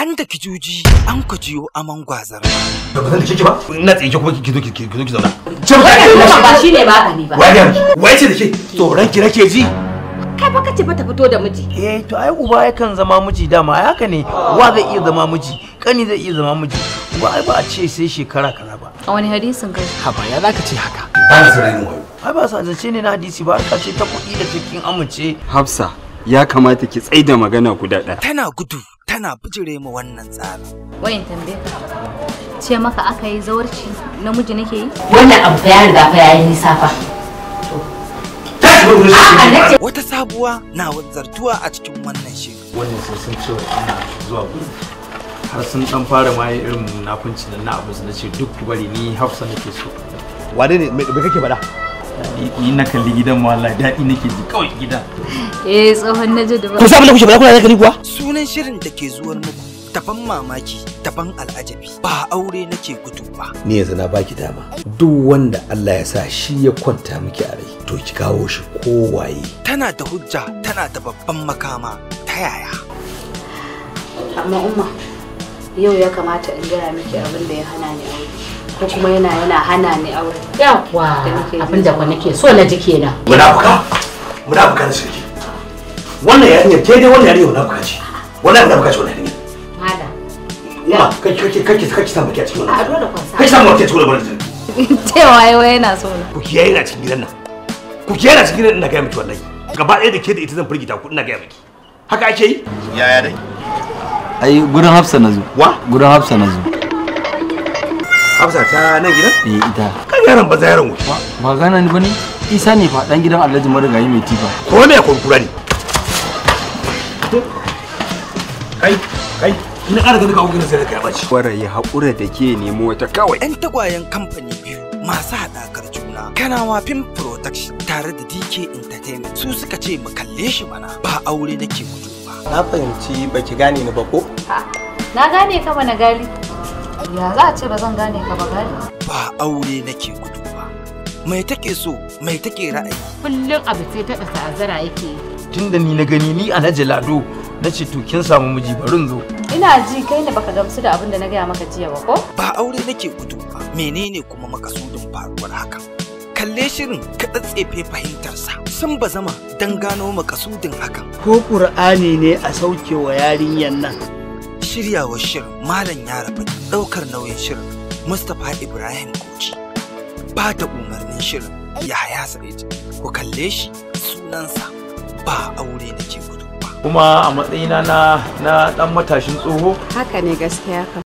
An da kijuji an kujiyo aman gwazar. Ba zan dake ki ba. Ina tsaye kuma ki zo ki zo ki zauna. Wannan ba shine magani ba. Wai ce da ke tsoron ki nake ji. Kai fa kace fa ta fito da miji. Eh to ai uba yakan zama miji dama ai haka ne. Wa zai iya zama miji, kani zai iya zama miji. Ba ai ba a ce sai shekara kaza ba. A wani hadisin kai? Haba ya zaka ce haka? Ba na saurayin wayo. Ai ba sa zance ne na hadisi ba, harka ce ta kuɗi da cikin amince. Hafsa ya kamata ki tsaida magana guda ɗaya. Tana gudu tana bijire mu wannan tsarin. Wayan tambaye ka. Ce maka aka yi zawarci namiji nake yi? Wannan abu fa ya riga fa yayi nisa fa. Wata sabuwa na wanzartuwa a cikin wannan shirin. Wannan sai sun ce ina zuwa gudu. Har sun dan fara ma irin munafunci nan na abu na ce duk ku bari ni Hafsa nake so. Wane ne me kake faɗa? Ni na kalli gidan ma wallahi daɗi nake ji kawai gidan. Eh tsohon na jadu ba. Ku sa abin da kuke faɗa kuna da kuwa? Sunan shirin da ke zuwar muku daban mamaki daban al'ajabi ba aure nake gudu ba. Ni yanzu na baki dama. Duk wanda Allah ya sa shi ya kwanta miki a rai to ki kawo shi kowaye. Tana da hujja tana da babban makama ta yaya? Amma umma yau ya kamata in gaya miki abin da ya hana ni aure. Ko kuma yana hana ni aure. Yawwa abin da ku nake so na ji kenan. Munafuka munafuka da shirki. Wannan yarinyar ke dai wannan yarinyar munafuka ce. Wannan munafuka ce wannan yarinyar. Malam. Umma kake samu baki a cikin wannan. A dole kwansa. Kake samu baki a cikin wannan. Cewa yau yana so na. Ku kiyaye na cikin gidan nan. Ku kiyaye na cikin gidan ina gaya miki wallahi. Gaba ɗaya da ke da ita zan firgita ku ina gaya miki. Haka ake yi? Yaya dai? Ai gurin Hafsa nazo. Wa? Gurin Hafsa nazo. Hafsa ta nan gidan? Eh ita. Kan yaron ba yaron wuce. Ba gana ni bane? Isa ne fa dan gidan Alhaji Marigayi mai tifa. Ko me kurkura ne? Kai kai ina ƙara ganin ka gurin sai ka bace. Wara ya haƙura da ke nemo wata kawai. Yan tagwayen kamfani biyu masu haɗakar juna. Kanawa Film Production tare da DK Entertainment su suka ce mu kalle shi mana ba aure nake gudu ba. Na fahimci baki gane ni ba ko? Na gane ka mana gali. Ya za a ce ba zan gane ka ba gali? Ba aure nake gudu ba. Mai take so, mai take ra'ayi. Kullum abu sai ta ta'azzara yake yi. Tunda ni na gani ni Alhaji Lado na ce to kin samu miji bari in zo. Ina ji kai ne baka gamsu da abin da na gaya maka jiya ba ko? Ba aure nake gudu ba. Menene kuma makasudin faruwar hakan? Kalle shirin ka tsatsefe fahimtarsa. Sun bazama don gano makasudin hakan. Ko Qur'ani ne a sauke wa yarinyar nan. Shiryawar shirin Malam Yara ɗaukar nauyin shirin Mustapha Ibrahim Koci. Ba da umarnin shirin Yahaya Sa'id. Ku kalle shi sunansa ba aure nake gudu ba. Kuma a matsayina na dan matashin tsoho. Haka ne gaskiya.